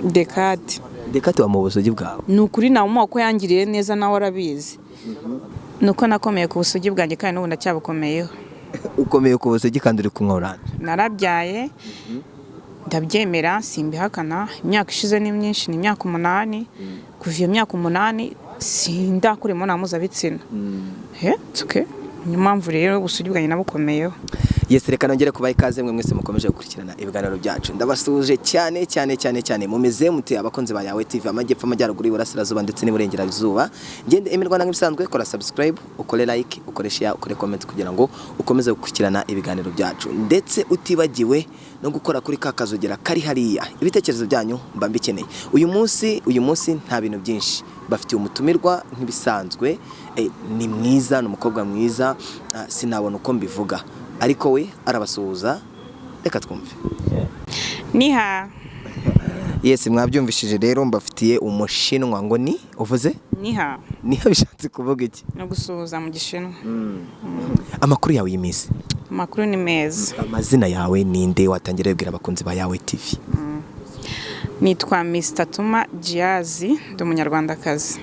Dekate. Dekate wa mu busugi bwawe? Ni ukuri, nawe ko yangiriye neza, nawe arabizi. Ni uko nakomeye ku busugi bwanjye, kandi n'ubu ndacyabukomeyeho. Ukomeye ku busugi kandi uri kunywa orange? Narabyaye, ndabyemera, simbihakana. Imyaka ishize ni myinshi, ni imyaka 8. Kuva iyo myaka 8 sindakora imibonano mpuzabitsina. It's okay. Niyo mpamvu rero ubusugi bwanjye nabukomeyeho. Yes, reka nongere kubaha ikaze mwe mwese mukomeje gukurikirana ibiganiro byacu. Ndabasuhuje cyane cyane cyane cyane. Mumeze mute, abakunzi ba Yawe TV, amajyepfo, amajyaruguru, iburasirazuba ndetse n'iburengerazuba? Ngende Emmy Rwanda nk'ibisanzwe. Kora subscribe, ukore like, ukore share, ukore comment kugira ngo ukomeze gukurikirana ibiganiro byacu, ndetse utibagiwe no gukora kuri ka kazogera kari hariya. Ibitekerezo byanyu mba mbikeneye. Uyu munsi nta bintu byinshi bafitiye umutumirwa nk'ibisanzwe. Ni mwiza, ni umukobwa mwiza, sinabona uko mbivuga, ariko we arabasuhuza, reka twumve. Niha. Yes, mwabyumvishije rero, mbafitiye umushinwa. Ngo ni uvuze? Niha. Niha bishatse kuvuga iki? No gusuhuza mu Gishinwa. Amakuru yawe y'iminsi? Amakuru ni meza. Amazina yawe ninde? Watangira wibwira abakunzi ba Yawe TV. Nitwa Mr Tuma Giazi, ndi umunyarwandakazi.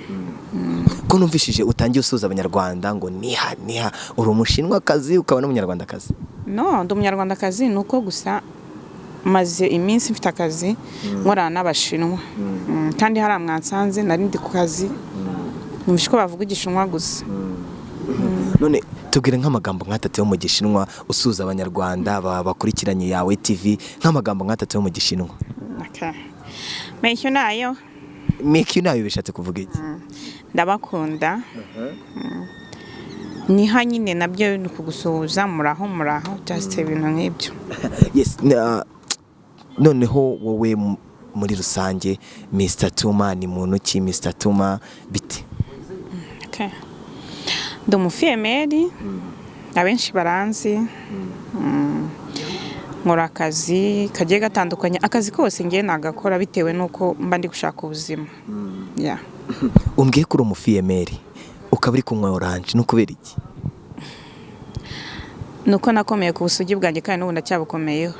Ko numvishije utangiye usuhuza abanyarwanda ngo niha niha, uri umushinwakazi ukaba n'umunyarwandakazi? No, ndi umunyarwandakazi, ni uko gusa maze iminsi mfite akazi nkorana n'abashinwa. Kandi hariya mwansanze nari ndi ku kazi, numvise ko bavuga Igishinwa gusa. None tubwire nk'amagambo nk'atatu yo mu Gishinwa usuhuza abanyarwanda bakurikiranye Yawe TV, nk'amagambo nk'atatu yo mu Gishinwa. Okay. Meshyo nayo. Miki nayo bishatse kuvuga iki? Ndabakunda. Niha nyine nabyo ni ukugusuhuza, muraho muraho, just ibintu nk'ibyo. Yes, noneho wowe muri rusange, Mr Tuma ni muntu ki? Mr Tuma bite? Okay. Ndi umufille-mère, abenshi baranzi. Nkora akazi kagiye gatandukanye, akazi kose ngiye nagakora bitewe n'uko mba ndi gushaka ubuzima. Yeah. Umbwiye ko uri umufille-mère ukaba uri kunywa orange, ni ukubera iki? Ni uko nakomeye ku busugi bwanjye, kandi n'ubu ndacyabukomeyeho.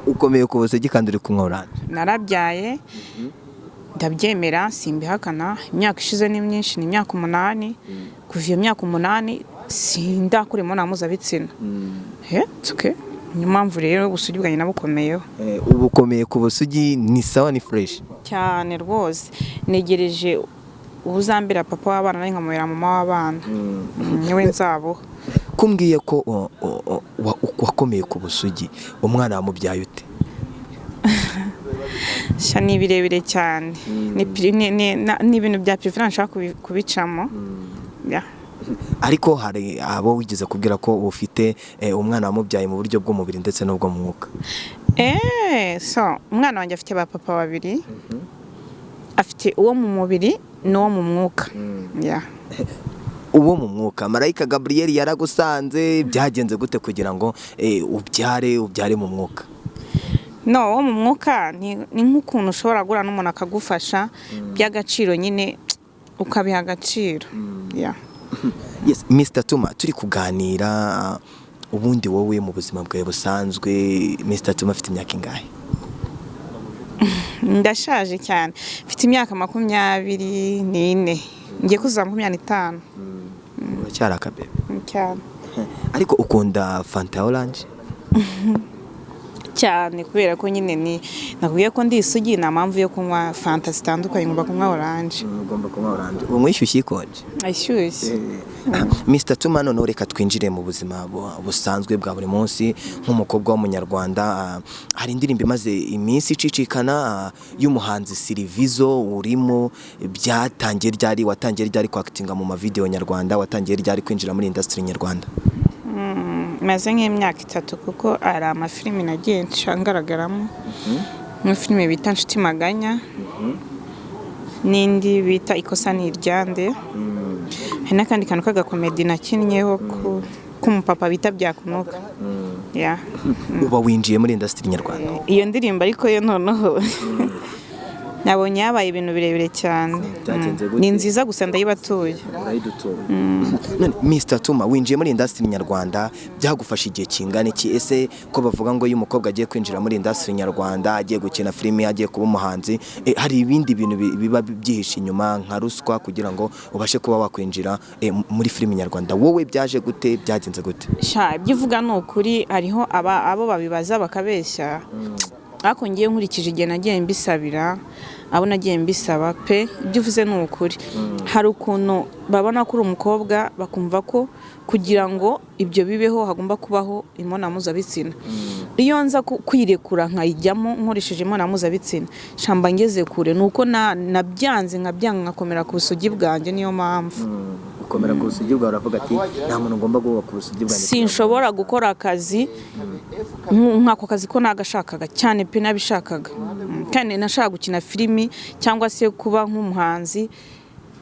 Ukomeye ku busugi kandi uri kunywa orange? Narabyaye, ndabyemera, simbihakana. Imyaka ishize ni myinshi, ni imyaka 8. Kuva iyo myaka 8 sindakora imibonano mpuzabitsina. It's okay. Niyo mpamvu rero ubusugi bwanjye nabukomeyeho. Ubu ukomeye ku busugi, ni sawa, ni fresh? Cyane rwose. Negereje ubuzambera papa w'abana, nawe nkamubera mama w'abana. Niwe nzabuha. Kumbwiye ko wakomeye ku busugi, umwana wamubyaye ute? Sha, ni birebire cyane. Ni ibintu bya privé nshaka kubicamo. Yeah. Ariko hari abo wigeze kubwira ko ufite umwana wamubyaye mu buryo bw'umubiri ndetse n'ubwo mu mwuka. So umwana wanjye afite ba papa babiri, afite uwo mu mubiri n'uwo mu mwuka. Yeah. Uwo mu mwuka, marayika Gabriel yaragusanze? Byagenze gute kugira ngo ubyare mu mwuka? No, uwo mu mwuka ni nk'ukuntu ushobora guhura n'umuntu akagufasha by'agaciro nyine, ukabiha agaciro. Yeah. Yes, Mr Tuma, turi kuganira. Ubundi wowe mu buzima bwawe busanzwe, Mr Tuma afite imyaka ingahe? Ndashaje cyane, mfite imyaka 24, ngiye kuzuza 25. Uracyari akabebe. Cyane. Ariko ukunda Fanta ya orange? Cyane, kubera ko nyine ni nakubwiye ko ndi isugi, nta mpamvu yo kunywa Fanta zitandukanye, ngomba kunywa orange. Ugomba kunywa orange. Unywa ishyushye, ikonje? Ashyushye. Mr Tuma, noneho reka twinjire mu buzima busanzwe bwa buri munsi nk'umukobwa w'umunyarwanda. Hari indirimbo imaze iminsi icicikana, y'umuhanzi Silvizo. Urimo, byatangiye ryari? Watangiye ryari kwactinga mu mavideo nyarwanda? Watangiye ryari kwinjira muri industry nyarwanda? Maze nk'imyaka 3, kuko hari amafilimi nagiye ngaragaramo, nka filime bita Nshuti Maganya n'indi bita Ikosa ni Iryande. Hari n'akandi kantu k'agacomedy nakinnyeho k'umupapa bita Byakunuka. Yeah. Uba winjiye muri industry nyarwanda. Iyo ndirimbo ariko yo noneho Nabonye yabaye ibintu birebire cyane. Byagenze gute? Ni nziza gusa ndayibatuye. None Mr Tuma, winjiye muri industry nyarwanda, byagufasha igihe kingana iki? Ese ko bavuga ngo iyo umukobwa agiye kwinjira muri industry nyarwanda, agiye gukina filime, agiye kuba umuhanzi, hari ibindi bintu biba byihishe inyuma nka ruswa kugira ngo ubashe kuba wakwinjira muri filime nyarwanda, wowe byaje gute, byagenze gute? Sha, ibyo uvuga ni ukuri. Hariho abo babibaza bakabeshya, ariko ngiye nkurikije igihe nagiye mbisabira, abo nagiye mbisaba pe, ibyo uvuze ni ukuri. Hari ukuntu babona ko uri umukobwa bakumva ko kugira ngo ibyo bibeho hagomba kubaho imibonano mpuzabitsina. Iyo nza kwirekura nkayijyamo nkoresheje imibonano mpuzabitsina, shamba ngeze kure. Ni uko nabyanze, nkabyanga, nkakomera ku busugi bwanjye, niyo mpamvu. Gukomera ku busugi bwawe, uravuga ati nta muntu ngomba guhuba ku busugi bwanjye. Sinshobora gukora akazi nk'ako kazi ko nagashakaga cyane pe, nabishakaga. Kandi nashaka gukina filimi cyangwa se kuba nk'umuhanzi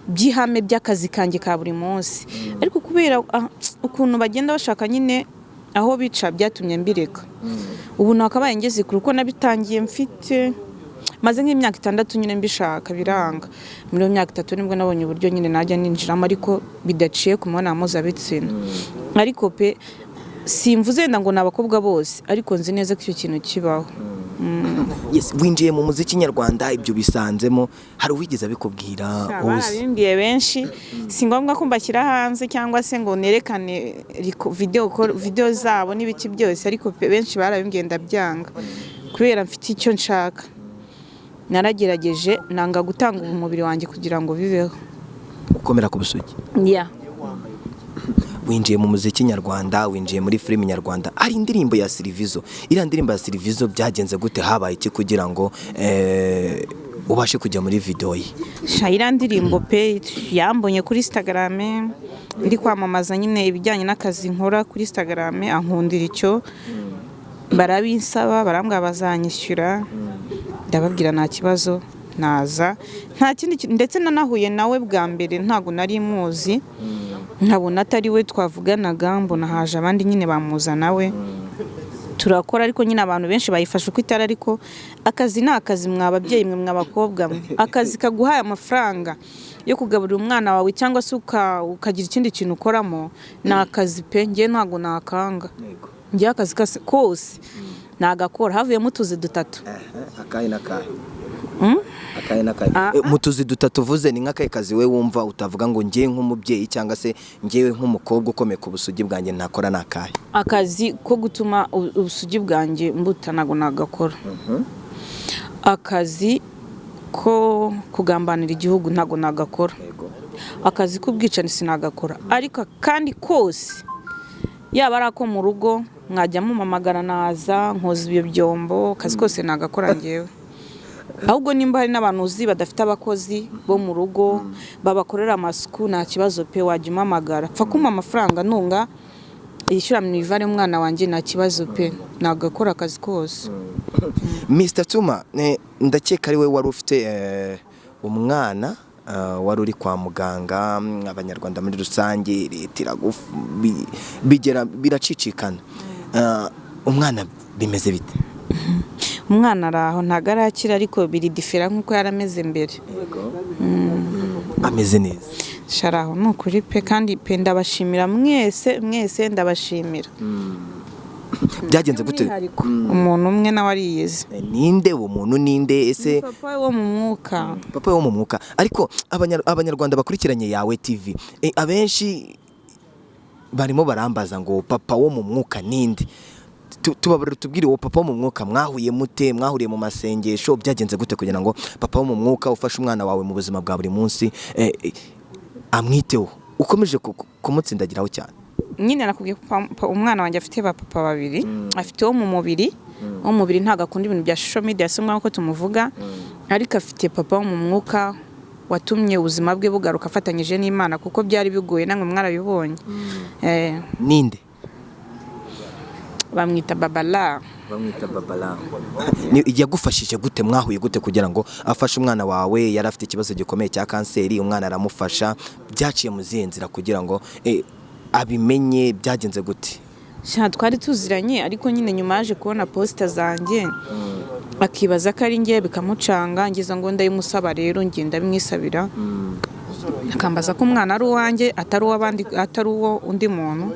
by'ihame by'akazi kanjye ka buri munsi, ariko kubera ukuntu bagenda bashaka nyine aho bica, byatumye mbireka. Ubu nakabaye ngeze kure, kuko nabitangiye mfite maze nk'imyaka 6 nyine mbishaka biranga. Muri iyo myaka 3 nibwo nabonye uburyo nyine najya ninjiramo, ariko bidaciye ku mibonano mpuzabitsina. Ariko pe, simvuze wenda ngo ni abakobwa bose, ariko nzi neza ko icyo kintu kibaho. Yes, winjiye mu muziki nyarwanda, ibyo bisanzemo, hari uwigeze abikubwira wose? Barabimbwiye benshi. Si ngombwa ko mbashyira hanze cyangwa se ngo nerekane video zabo n'ibiki byose, ariko pe, benshi barabimbwiye ndabyanga kubera mfite icyo nshaka. Naragerageje nanga gutanga umubiri wanjye kugira ngo bibeho. Gukomera ku busugi. Yeah. Winjiye mu muziki nyarwanda, winjiye muri filime nyarwanda, ari indirimbo ya Silvizo. Iriya ndirimbo ya Silvizo byagenze gute, habaye iki kugira ngo ubashe kujya muri video ye? Sha, iriya ndirimbo pe, yambonye kuri Instagram ndi kwamamaza nyine ibijyanye n'akazi nkora kuri Instagram, ankundira icyo, barabinsaba, barambwira bazanyishyura, ndababwira nta kibazo naza, nta kindi ndetse nanahuye nawe bwa mbere ntabwo nari muzi, nkabona atari we twavuganaga, mbona haje abandi nyine bamuza nawe turakora. Ariko nyine abantu benshi bayifashe uko itari, ariko akazi ni akazi. Mwa babyeyi mwe, mwa bakobwa mwe, akazi kaguhaye amafaranga yo kugaburira umwana wawe cyangwa se ukagira ikindi kintu ukoramo, ni akazi pe. Njye ntabwo nakanga, njye akazi kose nagakora havuyemo utuzi dutatu. Akahe n'akahe? Akahe n'akahe? Mu tuzi dutatu uvuze, ni nk'akahe kazi we wumva utavuga ngo ngewe nk'umubyeyi cyangwa se ngewe nk'umukobwa ukomeye ku busugi bwanjye ntakora, ni akahe? Akazi ko gutuma ubusugi bwanjye mbuta ntabwo nagakora. Akazi ko kugambanira igihugu ntabwo nagakora. Akazi k'ubwicanyi sinagakora. Ariko kandi kose, yaba ari ako mu rugo, mwajya mumamagara naza nkoza ibyo byombo, akazi kose nagakora ngewe. Ahubwo nimba hari n'abantu uzi badafite abakozi bo mu rugo babakorera amasuku, nta kibazo pe, wajya umamagara, pfa kumpa amafaranga ntunga yishyura minerval umwana wanjye, nta kibazo pe, nagakora akazi kose. Mr Tuma, ndakeka ari we wari ufite umwana wari uri kwa muganga, abanyarwanda muri rusange, leta bigera biracicikana. Umwana bimeze bite? Umwana ari aho, ntabwo arakira, ariko biri différent nk'uko yari ameze mbere. Ameze neza? Sharaho ni ukuri pe, kandi pe ndabashimira mwese, mwese ndabashimira. Byagenze gute? By'umwihariko umuntu umwe nawe ariyizi. Ninde uwo muntu, ninde ese? Papa wo mu mwuka. Papa wo mu mwuka. Ariko abanyarwanda bakurikiranye Yawe TV, abenshi barimo barambaza ngo papa wo mu mwuka ninde? Tubabarira tubwire, uwo papa wo mu mwuka mwahuye mute? Mwahuriye mu masengesho? Byagenze gute kugira ngo papa wo mu mwuka ufashe umwana wawe mu buzima bwa buri munsi, amwiteho, ukomeje kumutsindagiraho cyane? Nyine nakubwiye ko umwana wanjye afite ba papa babiri. Afite uwo mu mubiri, uwo mu mubiri ntabwo akunda ibintu bya social media, si ngombwa ko tumuvuga, ariko afite papa wo mu mwuka watumye ubuzima bwe bugaruka afatanyije n'Imana, kuko byari bigoye, namwe mwarabibonye. Ninde? Bamwita Babala. Bamwita Babala. Yagufashije gute? Mwahuye gute kugira ngo afashe umwana wawe? Yari afite ikibazo gikomeye cya kanseri, umwana aramufasha. Byaciye mu zihe nzira kugira ngo abimenye? Byagenze gute? Sha, twari tuziranye, ariko nyine nyuma yaje kubona post zanjye. Akibaza ko ari njye, bikamucanga. Ngize ngo ndayimusaba rero, ngenda bimwisabira, akambaza ko umwana ari uwanjye, atari uw'abandi, atari uwo undi muntu.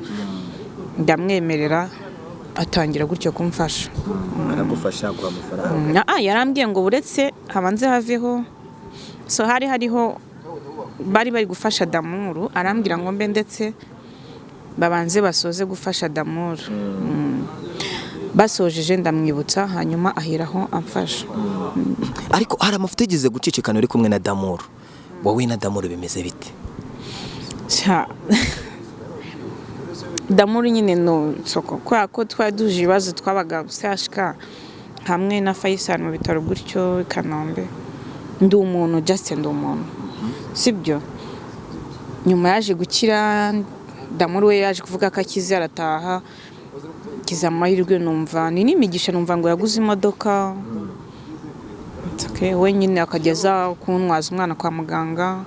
Ndamwemerera, atangira gutyo kumfasha. Aragufasha, guha amafaranga? Yarambwiye ngo buretse habanze haveho. So hari hariho bari bari gufasha Damuru, arambwira ngo mbe ndetse babanze basoze gufasha Damuru. Basojeje ndamwibutsa, hanyuma aheraho amfasha. Ariko hari amafoto yigeze gucicikana uri kumwe na Damuru. Wowe na Damuru bimeze bite? Sha, Damuru nyine no soko, kubera ko twari duhuje ibibazo, twabaga CHK hamwe na Faisal mu bitaro gutyo i Kanombe. Ndi umuntu, just ndi umuntu, sibyo? Nyuma yaje gukira Damuru, we yaje kuvuga ko akize, arataha, akize amahirwe. Numva ni n'imigisha, numva ngo yaguze imodoka. It's okay. We nyine akageza kuntwaza umwana kwa muganga,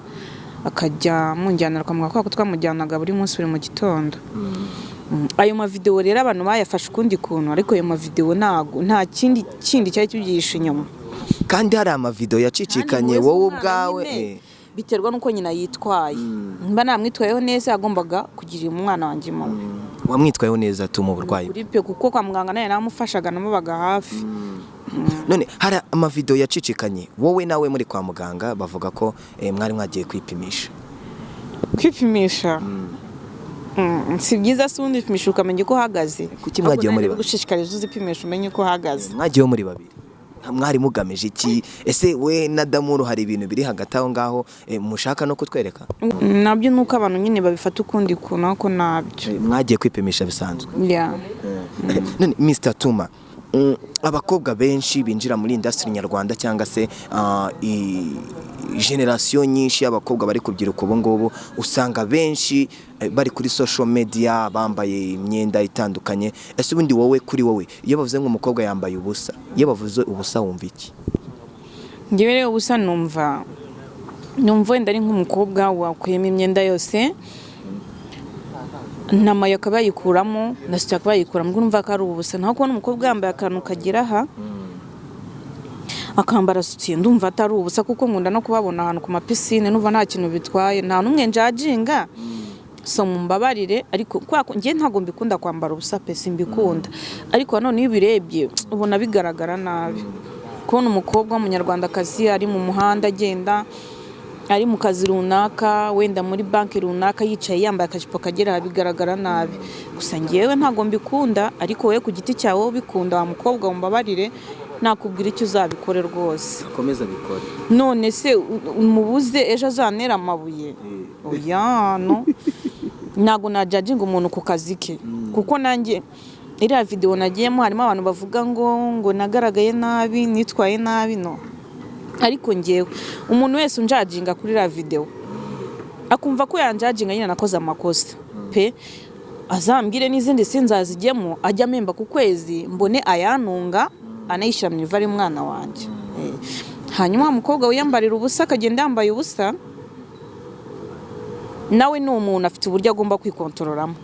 akajya munjyanira kwa muganga, kubera ko twamujyanaga buri munsi, buri mu gitondo. Ayo mavidewo rero abantu bayafashe ukundi kuntu, ariko ayo mavidewo ntago nta kindi kindi cyari kibyihishe inyuma. Kandi hari amavidewo yacicikanye Kandi wowe umwana ubwawe nyine, biterwa n'uko nyina yitwaye. Mba namwitwayeho neza, yagombaga kugirira umwana wanjye impuhwe. Wamwitwayeho neza tu mu burwayi bwe. Kuri pe, kuko kwa muganga nawe namufashaga, namubaga hafi. None hari amavidewo yacicikanye wowe nawe muri kwa muganga, bavuga ko mwari mwagiye kwipimisha. Kwipimisha, si byiza. Si ubundi upimisha ukamenya uko uhagaze? Kuki mwagiye muri babiri? Gushishikariza uzipimisha umenye uko uhagaze. Mwagiyeho muri babiri, mwari mugamije iki? Ese we na Damuru hari ibintu biri hagati aho ngaho mushaka no kutwereka? Nabyo ni uko abantu nyine babifata ukundi kuntu, ariko nabyo. Mwagiye kwipimisha bisanzwe? Yeah. None Mr Tuma, abakobwa benshi binjira muri industry nyarwanda, cyangwa se generation nyinshi y'abakobwa bari kubyiruka ubu ngubu, usanga benshi bari kuri social media bambaye imyenda itandukanye. Ese ubundi wowe, kuri wowe, iyo bavuze ngo umukobwa yambaye ubusa, iyo bavuze ubusa wumva iki? Njyewe rero ubusa numva wenda ari nk'umukobwa wakuyemo imyenda yose, na mayo akaba yayikuramo, na sutiye akaba yayikuramo, ubwo numva ko ari ubusa. Naho kubona umukobwa yambaye akantu kagera aha, akambara sutiye, ndumva atari ubusa, kuko nkunda no kubabona ahantu ku mapisine, numva nta kintu bitwaye. Nta n'umwe njajinga, so mumbabarire, ariko kubera ko njye ntabwo mbikunda kwambara ubusa pe, simbikunda. Ariko nanone iyo ubirebye ubona bigaragara nabi, kubona umukobwa w'umunyarwandakazi ari mu muhanda agenda, ari mu kazi runaka, wenda muri banki runaka, yicaye yambaye akajipo kagera aha, bigaragara nabi. Gusa ngewe ntabwo mbikunda, ariko wowe ku giti cyawe ubikunda, wa mukobwa, wumbabarire, nakubwira icyo uzabikore rwose. Akomeza bikore. None se umubuze ejo azantera amabuye? Oya, no, ntabwo najajinga umuntu ku kazi ke, kuko nanjye iriya videwo nagiyemo harimo abantu bavuga ngo nagaragaye nabi, nitwaye nabi. No, ariko ngewe umuntu wese unjajinga kuri iriya videwo, akumva ko yanjajinga nyine nakoze amakosa pe, azambwire n'izindi sinzazijyemo, ajya amemba ku kwezi mbone ayantunga, anayishyira mu ivari y'umwana wanjye. Hanyuma wa mukobwa wiyambarira ubusa, akagenda yambaye ubusa, nawe ni umuntu, afite uburyo agomba kwikontororamo,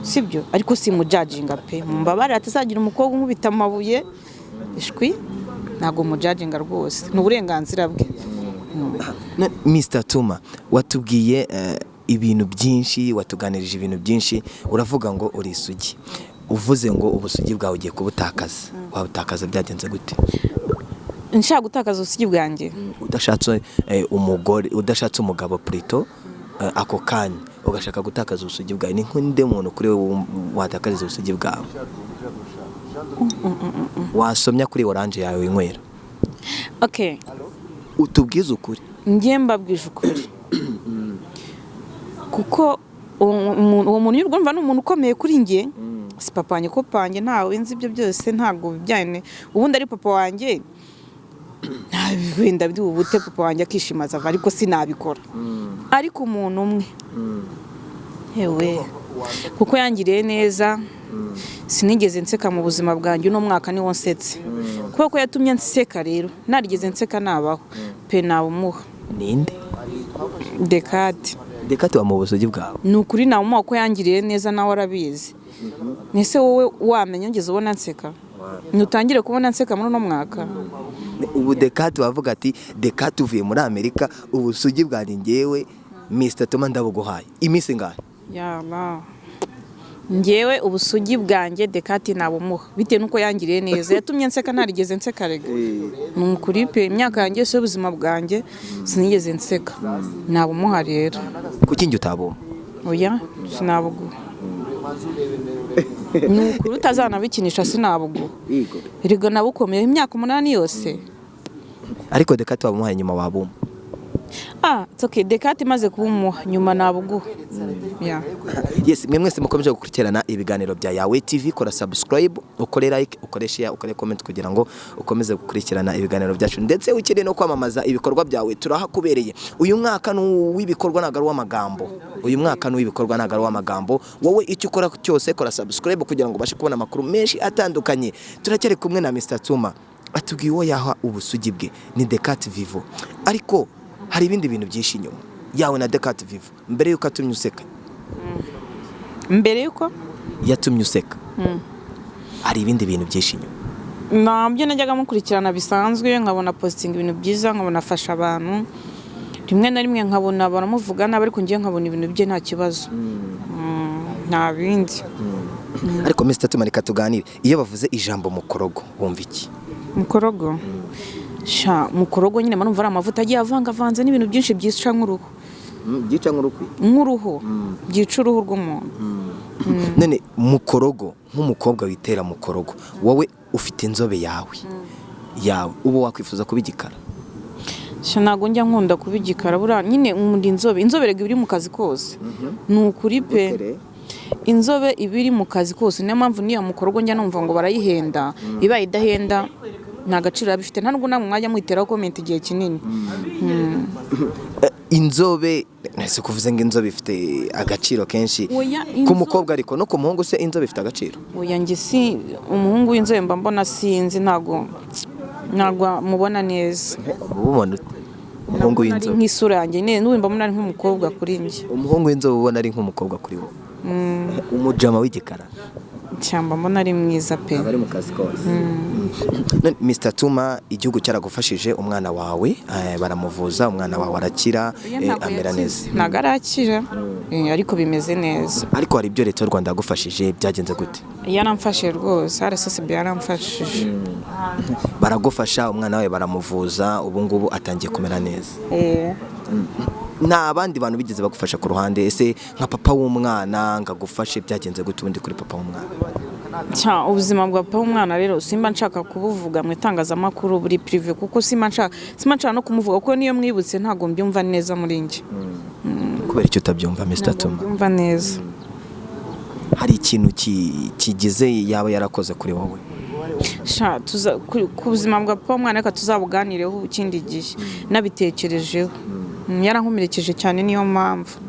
sibyo? Ariko simujajinga pe, mumbabarire, atazagira umukobwa unkubita amabuye. Ishwi, ntabwo mujajinga rwose, ni uburenganzira bwe. Mr Tuma, watubwiye ibintu byinshi, watuganirije ibintu byinshi, uravuga ngo uri isugi. Uvuze ngo ubusugi bwawe ugiye kubutakaza, wabutakaza byagenze gute? Nshaka gutakaza ubusugi bwanjye? Udashatse umugore, udashatse umugabo plutôt, ako kanya ugashaka gutakaza ubusugi bwawe, ni nk'undi muntu kuri wowe watakariza ubusugi bwawe, wasomya kuri orange yawe winywera? Okay. Utubwize ukuri. Njye mbabwije ukuri, kuko uwo muntu urumva ni umuntu ukomeye kuri njye, si papa wanjye, ko papa wanjye ntawe nzi ibyo byose, ntabwo bijyanye. Ubundi ari papa wanjye wenda bute papa wanjye akishima azava, ariko sinabikora. Ariko umuntu umwe, yewe, kuko yangiriye neza, sinigeze nseka mu buzima bwanjye, uno mwaka niwo nsetse kubera ko yatumye nseka. Rero narigeze nseka nabaho pe, nawumuha. Ninde? Dekate. Dekate wa mu busugi bwawe? Ni ukuri nawumuha ko yangiriye neza, nawe arabizi. Ese wowe wamenya ngeze ubona nseka? Ntutangire kubona nseka muri uno mwaka. Ubu Dekati wavuga ati Dekati uvuye muri Amerika, ubusugi bwanjye ngewe Mr Tuma ndabuguhaye iminsi ingahe? Yala, ngewe ubusugi bwanjye Dekati nabumuha bitewe n'uko yangiriye neza, yatumye nseka ntarigeze nseka. Rega ni ukuri pe, imyaka yanjye yose y'ubuzima bwanjye sinigeze nseka, nabumuha rero. Kuki njye utabuma? Oya, sinabuguha, ni ukuri, utazanabikinisha sinabuguha. Erega nabukomeye imyaka 8 yose. Ariko Dekati wabamuhaye nyuma wabuma? Ah, it's okay. Dekati imaze kubumuha nyuma nabuguha, yeah. Yes, mwe mwese mukomeje gukurikirana ibiganiro bya Yawe TV, kora subscribe, ukore like, ukore share, ukore comment kugira ngo ukomeze gukurikirana ibiganiro byacu, ndetse ukeneye no kwamamaza ibikorwa byawe turahakubereye. Uyu mwaka ni uw'ibikorwa, ntabwo ari uw'amagambo. Uyu mwaka ni uw'ibikorwa, ntabwo ari uw'amagambo. Wowe icyo ukora cyose, kora subscribe kugira ngo ubashe kubona amakuru menshi atandukanye. Turacyari kumwe na Mr Tuma, atubwiye uwo yaha ubusugi bwe ni Decat Vivo, ariko hari ibindi bintu byinshi inyuma yawe na Decat Vivo mbere yuko atumye useka. Mbere yuko Yatumye useka, hari ibindi bintu byinshi inyuma. Nabyo najyaga mukurikirana bisanzwe, nkabona postinga ibintu byiza, nkabona afasha abantu, rimwe na rimwe nkabona baramuvuga nabi, ariko ngiye nkabona ibintu bye nta kibazo. Nta bindi. Ariko Mr Tuma, reka tuganire. Iyo bavuze ijambo mukorogo wumva iki? Mukorogo sha, mukorogo nyine mba numva ari amavuta agiye avangavanze n'ibintu byinshi byica nk'uruhu. Byica nk'urukwi? Nk'uruhu, byica uruhu rw'umuntu. None mukorogo, nk'umukobwa witera mukorogo, wowe ufite inzobe yawe, ubu wakwifuza kuba igikara? Sha, ntabwo njya nkunda kuba igikara. Buriya nyine nkunda inzobe. Inzobe rega iba iri mu kazi kose, ni ukuri pe, inzobe iba iri mu kazi kose. Niyo mpamvu niyo mukorogo njya numva ngo barayihenda, ibaye idahenda nta gaciro yaba ifite, nta nubwo namwe mwajya mwiteraho comment igihe kinini. Inzobe ese kuvuze ngo inzobe ifite agaciro kenshi Oya, ku mukobwa, ariko no ku muhungu se inzobe ifite agaciro? Oya, njye si umuhungu w'inzobe mba mbona, sinzi, ntabwo mubona neza. Uba ubona ute umuhungu Ndabona ari w'inzobe? nk'isura yanjye nyine, n'ubu mba mbona ari nk'umukobwa kuri njye. Umuhungu w'inzobe ubona ari nk'umukobwa kuri wowe, umujama w'igikara? Cyangwa mbona ari mwiza pe. Aba ari mu kazi kose. None Mr Tuma, igihugu cyaragufashije, umwana wawe baramuvuza, umwana wawe arakira, Oya, ntabwo amera yakize. neza? Ntabwo arakira. Ariko bimeze neza. Ariko hari ibyo leta y'u Rwanda yagufashije, byagenze gute? Yaramfashije rwose, RSSB yaramfashije. Baragufasha, umwana wawe baramuvuza, ubu ngubu atangiye kumera neza. Eh. Nta bandi bantu bigeze bagufasha ku ruhande ese, nka papa w'umwana ngo agufashe? Byagenze gute ubundi kuri papa w'umwana? Cya, ubuzima bwa papa w'umwana rero simba nshaka kubuvuga mu itangazamakuru, buri privé, kuko simba nshaka no kumuvuga, kuko niyo mwibutse ntabwo mbyumva neza muri njye. Kubera icyo utabyumva, Mr Tuma? Mbyumva neza. Hari ikintu kigize yaba yarakoze kuri wowe? Sha, tuza ku buzima bwa papa w'umwana reka tuzabuganireho ikindi gihe nabitekerejeho. Yarankomerekeje cyane, niyo mpamvu.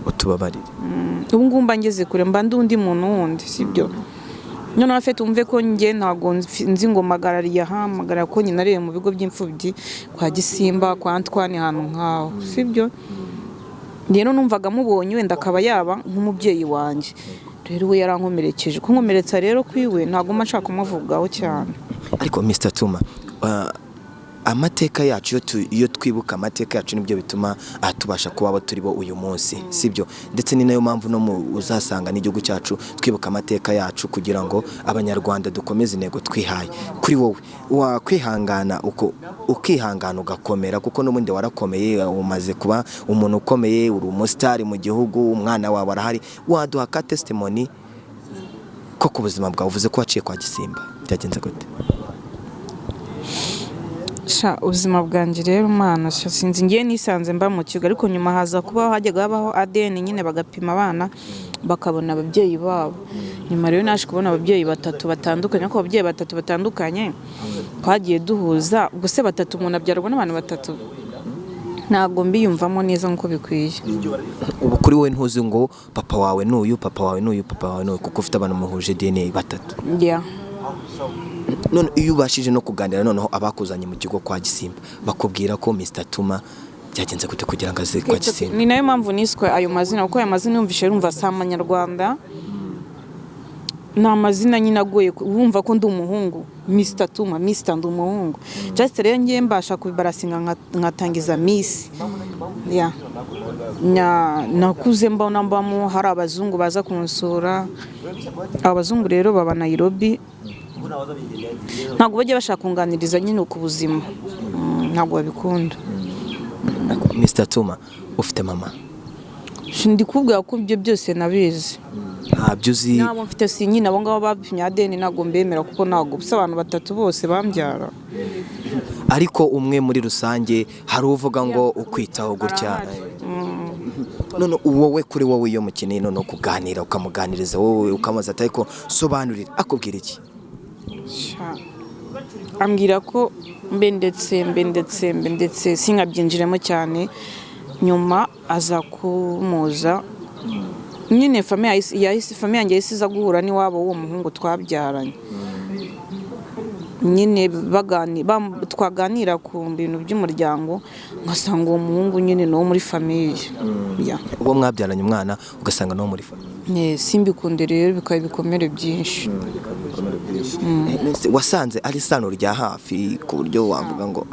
Utubabarire. Ubu ngubu mba ngeze kure, mba ndi undi muntu wundi, sibyo? Noneho afite wumve ko njye ntabwo nzi ngo mpagarariye aha, mpagarara ko nyine nariye mu bigo by'imfubyi kwa Gisimba, kwa Antoine, ahantu nk'aho, sibyo? Rero numvaga mubonye wenda akaba yaba nk'umubyeyi wanjye. Rero we yarankomerekeje, kunkomeretsa rero kwiwe ntabwo mba nshaka kumuvugaho cyane. Ariko Mr Tuma, amateka yacu, iyo twibuka amateka yacu nibyo bituma tubasha kuba abo turi bo uyu munsi, sibyo? Ndetse ni nayo mpamvu no mu uzasanga n'igihugu cyacu twibuka amateka yacu kugira ngo abanyarwanda dukomeze intego twihaye. Kuri wowe wakwihangana uko ukihangana ugakomera, kuko n'ubundi warakomeye, umaze kuba umuntu ukomeye, uri umusitari mu gihugu, umwana wawe arahari, waduha ka testimony ko ku buzima bwawe? Uvuze ko waciye kwa Gisimba, byagenze gute? Sha, ubuzima bwanjye rero, umwana sha, sinzi, ngiye nisanze mba mu kigo, ariko nyuma haza kubaho hajyaga habaho ADN nyine, bagapima abana bakabona ababyeyi babo. Nyuma rero naje kubona ababyeyi batatu batandukanye, ariko ababyeyi batatu batandukanye twagiye duhuza. Ubwo se batatu, umuntu abyarwa n'abantu batatu? Ntabwo mbiyumvamo neza nk'uko bikwiye. Ubu kuri wowe ntuzi ngo papa wawe n'uyu, papa wawe n'uyu, papa wawe n'uyu, kuko ufite abantu muhuje DNA batatu? Yeah. None iyo ubashije no kuganira noneho abakuzanye mu kigo kwa Gisimba, bakubwira ko Mr Tuma byagenze gute kugira ngo aze kwa Gisimba? Ni nayo mpamvu niswe ayo mazina, kuko ayo mazina yumvishe yumva si amanyarwanda. Ni amazina nyine agoye wumva ko ndi umuhungu, Mr Tuma, Mr, ndi umuhungu. Just rero ngiye mbasha kubibarasinga nkatangiza Miss. Yeah. Nakuze mbona mbamo hari abazungu baza kunsura. Abazungu rero baba Nairobi, ntabwo bajya bashaka kunganiriza nyine ku buzima. Ntabwo babikunda. Mr Tuma, ufite mama? Ndi kubwira ko ibyo byose nabizi. Ntabyo uzi? Nabo mfite si nyine abo ngabo bapimye ADN, ntabwo mbemera kuko ntabwo gusa abantu batatu bose bambyara. Ariko umwe muri rusange hari uvuga ngo ukwitaho gutya. None wowe, kuri wowe, iyo mukeneye none kuganira, ukamuganiriza wowe, ukamubaza ati ariko sobanurira, akubwira iki? Sha, ambwira ko mbe ndetse mbe ndetse mbe ndetse sinkabyinjiremo cyane. Nyuma aza kumuza nyine famille yanjye yahise iza guhura n'iwabo w'uwo muhungu twabyaranye nyine, twaganira ku bintu by'umuryango, ngasanga uwo muhungu nyine ni uwo muri famille. Yeah. Uwo mwabyaranye umwana ugasanga no muri famille. Simbikunde rero, bikaba ibikomere byinshi. Nese wasanze ari isano rya hafi ku buryo wavuga ngo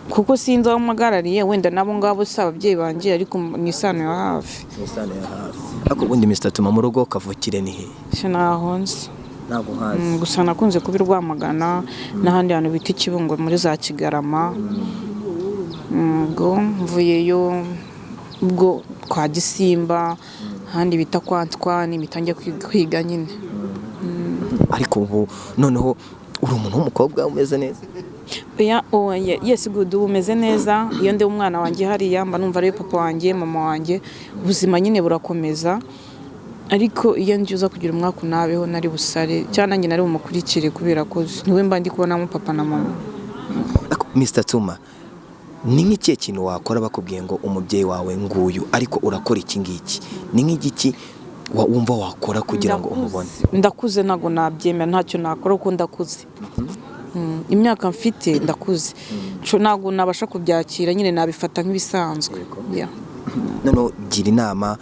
Kuko sinzi aho mpagarariye, wenda nabo ngabo si ababyeyi banjye, ariko ni isano ya hafi. Ni isano ya hafi. Ariko ubundi Mr Tuma mu rugo kavukire ni he? Sinaho nzi. Ntabwo hazi? Gusa nakunze kuba i Rwamagana n'ahandi hantu bita i Kibungo muri za Kigarama. Ubwo mvuyeyo, ubwo kwa Gisimba, ahandi bita kwa Ntwani, mpita njya kwiga nyine. Ariko ubu noneho uri umuntu w'umukobwa umeze neza? Oya, oh, yes, good, ubu umeze neza. Iyo ndeba umwana wanjye hariya, mba numva ari papa wanjye, mama wanjye. Ubuzima nyine burakomeza, ariko iyo ngiye kugira umwaka unabeho nari busare cyangwa nanjye nari bumukurikire, kubera ko niwe mba ndi kubonamo papa na mama. Ariko Mr Tuma, ni nk'ikihe kintu wakora bakubwiye ngo umubyeyi wawe nguyu, ariko urakora iki ngiki? Ni nk'igiki wumva wakora kugira ngo umubone? Ndakuze, ntabwo nabyemera, ntacyo nakora kuko ndakuze. Imyaka mfite ndakuze. Ntabwo nabasha kubyakira nyine, nabifata nk'ibisanzwe. Yeah. Noneho gira inama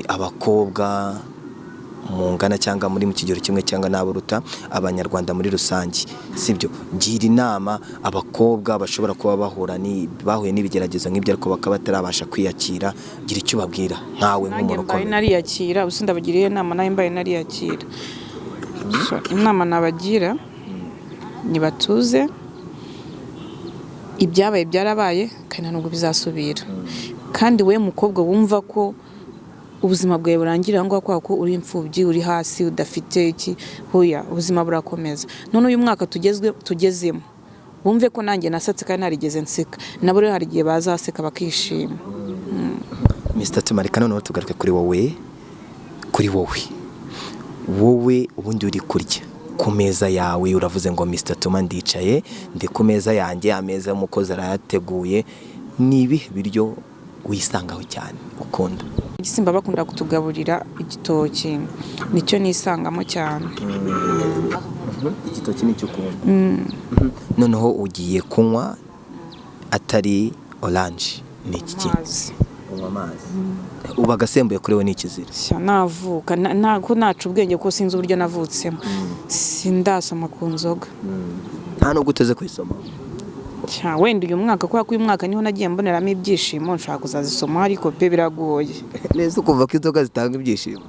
abakobwa mungana cyangwa muri mu kigero kimwe cyangwa n'abaruta, abanyarwanda muri rusange, sibyo? Gira inama abakobwa bashobora kuba bahura ni bahuye n'ibigeragezo nk'ibyo ariko bakaba batarabasha kwiyakira. Gira icyo ubabwira nkawe Nanjye nk'umuntu mbaye ukomeye. nariyakira, ubusa ndabagiriye inama nawe mbaye nariyakira. So, inama nabagira nibatuze, ibyabaye byarabaye kandi nta nubwo bizasubira. Kandi we mukobwa wumva ko ubuzima bwawe burangira aho ngaho kubera ko uri imfubyi, uri hasi, udafite iki, hoya, ubuzima burakomeza. None uyu mwaka tugezemo, wumve ko nanjye nasetse kandi narigeze nseka, nabo rero hari igihe bazaseka bakishima. Mr Tuma, reka noneho tugaruke kuri wowe. Kuri wowe, wowe ubundi uri kurya ku meza yawe, uravuze ngo Mr Tuma ndicaye, ndi ku meza yanjye, ameza y'umukozi arayateguye, ni ibihe biryo wisangaho cyane ukunda? Igisimba bakunda kutugaburira igitoki, nicyo nisangamo cyane. Igitoki nicyo ukunda. Noneho ugiye kunywa atari orange, ni iki kintu? Amazi. Unywa amazi. Ubu agasembuye kuri we ni ikizira? Sha, navuka ntabwo naca ubwenge kuko sinzi uburyo navutsemo, sindasoma ku nzoga. Nta nubwo uteze kuyisoma? Sha, wenda uyu mwaka, kubera ko uyu mwaka niho nagiye mboneramo ibyishimo, nshobora kuzazisoma, ariko pe biragoye. Neza, ukumva ko inzoga zitanga ibyishimo?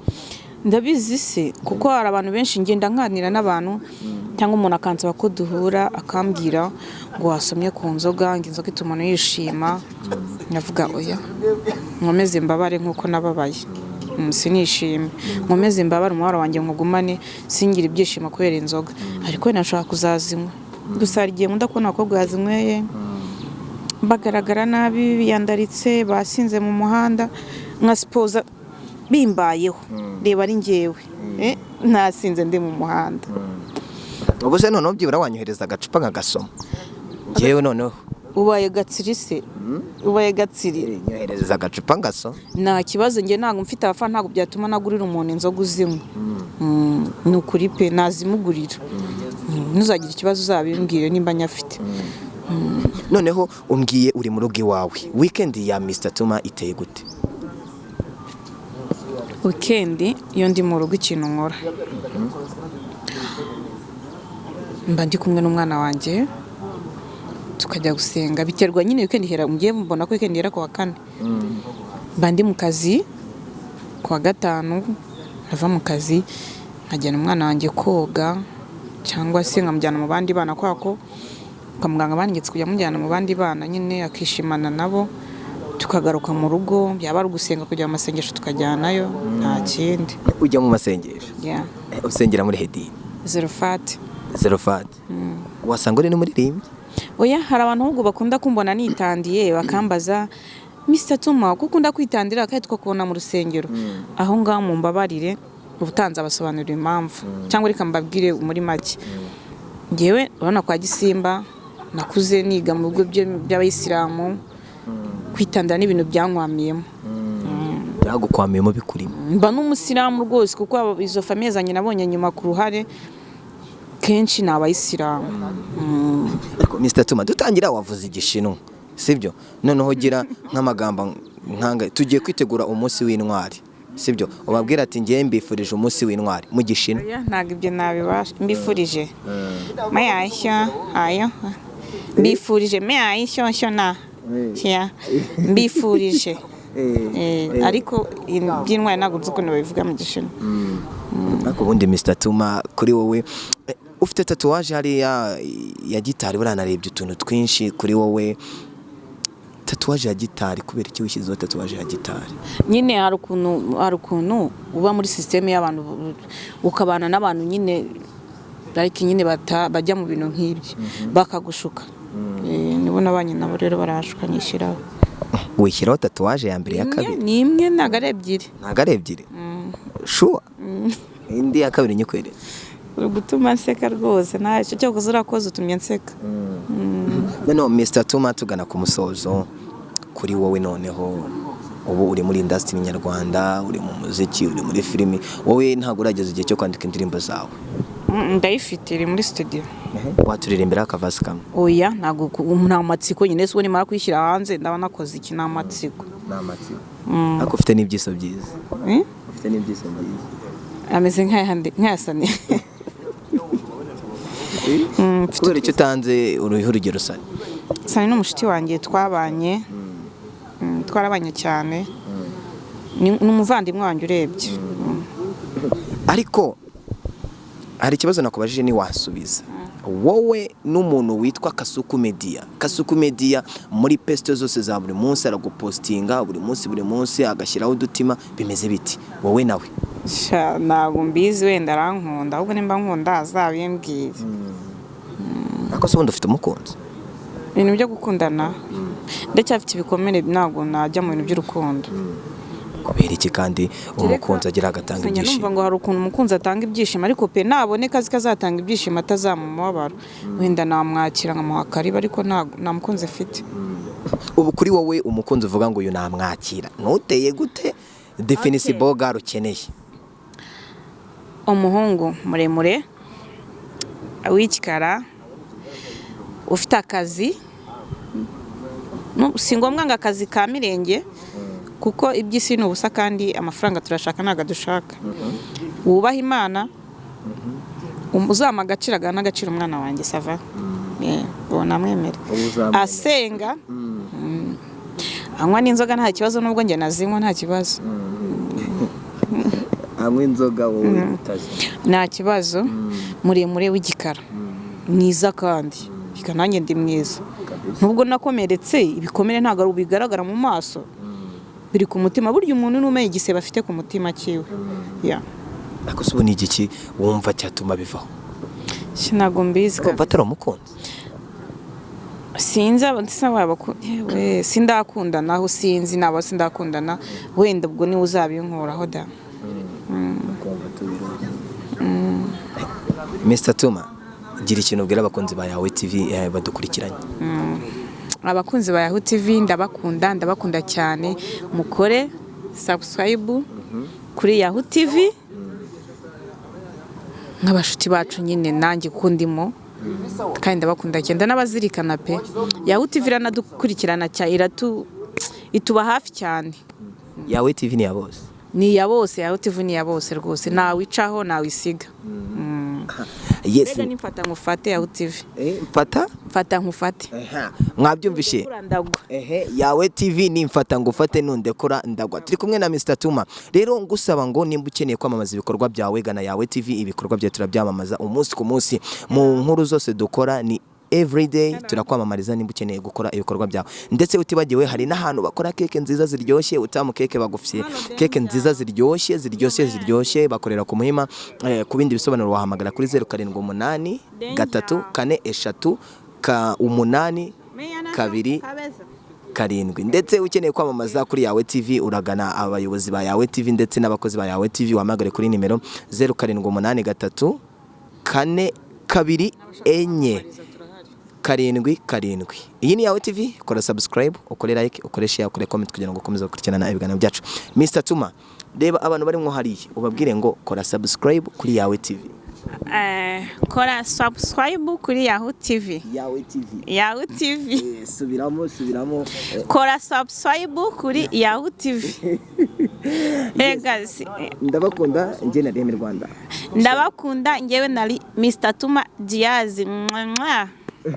Ndabizi se, kuko hari abantu benshi ngenda nganira n'abantu, cyangwa umuntu akansaba ko duhura, akambwira ngo wasomye ku nzoga, ngo inzoga ituma umuntu yishima. Ndavuga oya, nkomeze mbabare nk'uko nababaye. Sinishime, nkomeze mbabare, umubabaro wanjye nkugumane, singire ibyishimo kubera inzoga. Ariko wenda nshobora kuzazinywa. Gusa hari igihe nkunda kubona abakobwa bazinyweye bagaragara nabi, biyandaritse, basinze mu muhanda, nka sipoza bimbayeho, reba ari njyewe nasinze ndi mu muhanda. Ubu se noneho byibura wanyohereza agacupa nkagasoma njyewe noneho? Ubaye gatsiri se, ubaye gatsiri. Nyohereza agacupa ngasoma. Nta kibazo, njye ntabwo mfite abafana, ntabwo byatuma nagurira umuntu inzoga uzinywa. Ni ukuri pe, nazimugurira. Ntuzagire ikibazo, uzabimbwire nimba nyafite. Noneho umbwiye uri mu rugo iwawe, weekend ya Mr Tuma iteye gute? Weekend iyo ndi mu rugo, ikintu nkora, mba ndi kumwe n'umwana wanjye, tukajya gusenga. Biterwa nyine, weekend ihera, mugiye mbona ko weekend ihera ku wa kane. Mba ndi mu kazi ku wa gatanu, nava mu kazi nkajyana umwana wanjye koga cyangwa se nkamujyana mu bandi bana, kubera ko kwa muganga bantegetse kujya mujyana mu bandi bana nyine akishimana nabo. Tukagaruka mu rugo, byaba ari ugusenga, kujya mu masengesho tukajyanayo, nta kindi. Ujya mu masengesho? Yeah. Usengera muri hedini? Zerofati. Zerofati. Wasanga uri n'umuririmbyi? Oya, hari abantu ahubwo bakunda kumbona nitandiye bakambaza: "Mr Tuma, ko ukunda kwitandira kandi tukakubona mu rusengero?" Aho ngaho mumbabarire, ubutanze abasobanurira impamvu, cyangwa reka mbabwire muri make. Ngewe urabona kwa Gisimba nakuze niga mu bigo by'abayisilamu, kwitandira n'ibintu byankwamiyemo. Byagukwamiyemo, bikurimo? Mba n'umusilamu rwose, kuko izo famille zanjye nabonye nyuma ku ruhare kenshi ni abayisilamu. Ariko Mr Tuma, dutangira wavuze Igishinwa, sibyo? Noneho gira nk'amagambo nkanga, tugiye kwitegura umunsi w'intwari, sibyo? Ubabwira ati: "Ngiye mbifurije umunsi w'intwari" mu Gishinwa. Oya, ntabwo ibyo nabibasha. Mbifurije mayashyo ayo, mbifurije mayashyo shyo na shya mbifurije. Ariko iby'intwari ntabwo nzi ukuntu babivuga mu Gishinwa. Ariko ubundi Mr Tuma, kuri wowe, ufite tatouage hariya ya gitari, buriya narebye utuntu twinshi kuri wowe. Tatouage ya gitari, kubera iki wishyizeho tatouage ya gitari? Nyine hari ukuntu uba muri système y'abantu, ukabana n'abantu nyine, like nyine bajya mu bintu nk'ibyo bakagushuka. Nibo nabanye nabo rero barashuka, nyishyiraho. Wishyiraho tatouage ya mbere, ya Imwe, kabiri? Ni imwe, ntabwo ari ebyiri. Ntabwo ari ebyiri? Sure? Indi ya kabiri nyikweretse? Uri gutuma nseka rwose, ntacyo cyakoze urakoze, utumye nseka. Noneho Mr Tuma, tugana ku musozo, kuri wowe noneho ubu uri muri industry nyarwanda, uri mu muziki, uri muri filimi, wowe ntabwo urageza igihe cyo kwandika indirimbo zawe? Ndayifite, iri muri studio. Waturirimbira akavasi kamwe? Oya, ntabwo, nta matsiko nyine. Se ubu nimara kuyishyira hanze ndaba nakoze iki? Ni amatsiko. Ni amatsiko, ariko ufite n'ibyiso byiza. Eh? Ufite n'ibyiso byiza. Ameze nk'ayandi, nk'ayasani. Kubera icyo utanze uruhe urugero, Sani? Sani ni umushuti wanjye twabanye, twarabanye cyane. Ni umuvandimwe wanjye urebye. Ariko hari ikibazo nakubajije ntiwasubiza. Wowe n'umuntu witwa Kasuku Media, Kasuku Media muri post zose za buri munsi aragupostinga buri munsi, buri munsi agashyiraho udutima, bimeze biti wowe nawe? Sha, ntabwo mbizi, wenda arankunda. Ahubwo nimba nkunda azabimbwire. Ariko se ubundi ufite umukunzi? Ibintu byo gukundana, ndacyafite ibikomere, ntabwo najya mu bintu by'urukundo. Kubera iki kandi umukunzi agira agatanga Njya numva ibyishimo? ngo hari ukuntu umukunzi atanga ibyishimo, ariko pe naboneka azi ko azatanga ibyishimo atazamu mubabaro, wenda namwakira nkamuha karibu, ariko nta mukunzi mfite. Ubu kuri wowe umukunzi uvuga ngo uyu namwakira ntuteye gute? Définisse Okay. beau gars ukeneye. Umuhungu muremure w'igikara ufite akazi. Si ngombwa ngo akazi ka mirenge, kuko iby'isi ni ubusa kandi amafaranga turashaka ntabwo adushaka. Wubaha Imana, uzampa agaciro, agaha n'agaciro umwana wanjye, ça va. Uwo namwemera. Uzamwemera. Asenga, anywa n'inzoga nta kibazo, nubwo njye nazinywa nta kibazo. Anywa inzoga wowe utazi? Nta kibazo. Muremure w'igikara, mwiza kandi. Reka nanjye ndi mwiza nubwo nakomeretse. Ibikomere ntabwo ari bigaragara mu maso, biri ku mutima. Burya umuntu n'umenya igisebe afite ku mutima cyiwe. Yeah. Ariko se ubu ni igiki wumva cyatuma bivaho? Ntabwo mbizi. Wumva atari umukunzi? Sinzi waba yewe sindakundana, aho sinzi naba sindakundana, wenda ubwo niwe uzabinkuraho da. Mr Tuma, gira ikintu ubwira abakunzi ba Yawe TV badukurikiranye. Abakunzi ba Yahoo TV, ndabakunda, ndabakunda cyane. Mukore subscribe kuri Yahoo TV nk'abashuti bacu nyine, nanjye kuko ndimo kandi ndabakunda cyane, ndanabazirikana pe. Yahoo TV iranadukurikirana cyane, iratu ituba hafi cyane. Yawe TV ni ya bose. Ni iya bose, Yawe TV ni iya bose rwose, nawicaho nawisiga. Yes. Mbega nimfata nkufate, Yawe TV. Mfata. Mfata nkufate. Mwabyumvishe. Ndekura ndagwa. Ehe, Yawe TV ni mfata ngufate, nundekura ndagwa. Turi kumwe na Mr Tuma. Rero ngusaba ngo nimba ukeneye kwamamaza ibikorwa byawe, gana Yawe TV. Ibikorwa byawe turabyamamaza umunsi ku munsi, mu nkuru zose dukora ni everyday turakwamamariza nimba ukeneye gukora ibikorwa byawe. Ndetse utibagiwe, hari n'ahantu bakora keke nziza ziryoshye, Utamu Keke, bagufitiye keke nziza ziryoshye, ziryoshye, ziryoshye. Bakorera ku Muhima. Ku bindi bisobanuro wahamagara kuri 078 3 4 3 ka 8 2 7. Ndetse ukeneye kwamamaza kuri Yawe TV, uragana abayobozi ba Yawe TV ndetse n'abakozi ba Yawe TV, wahamagare kuri nimero 0783 4 2 4 7 7. Iyi ni Yawe TV. Kora subscribe, ukore like, ukore share, ukore comment kugira ngo ukomeze gukurikirana ibiganiro byacu. Mr Tuma, reba abantu barimo hariya ubabwire ngo kora subscribe kuri Yawe TV. Kora subscribe kuri Yahoo TV. Yawe TV. Yahoo TV. Subiramo, subiramo. Kora subscribe kuri Yahoo TV. Ega Ndabakunda, njye na Remy Rwanda. Ndabakunda, ngewe nari Mr Tuma Diaz. Mwa, mwa.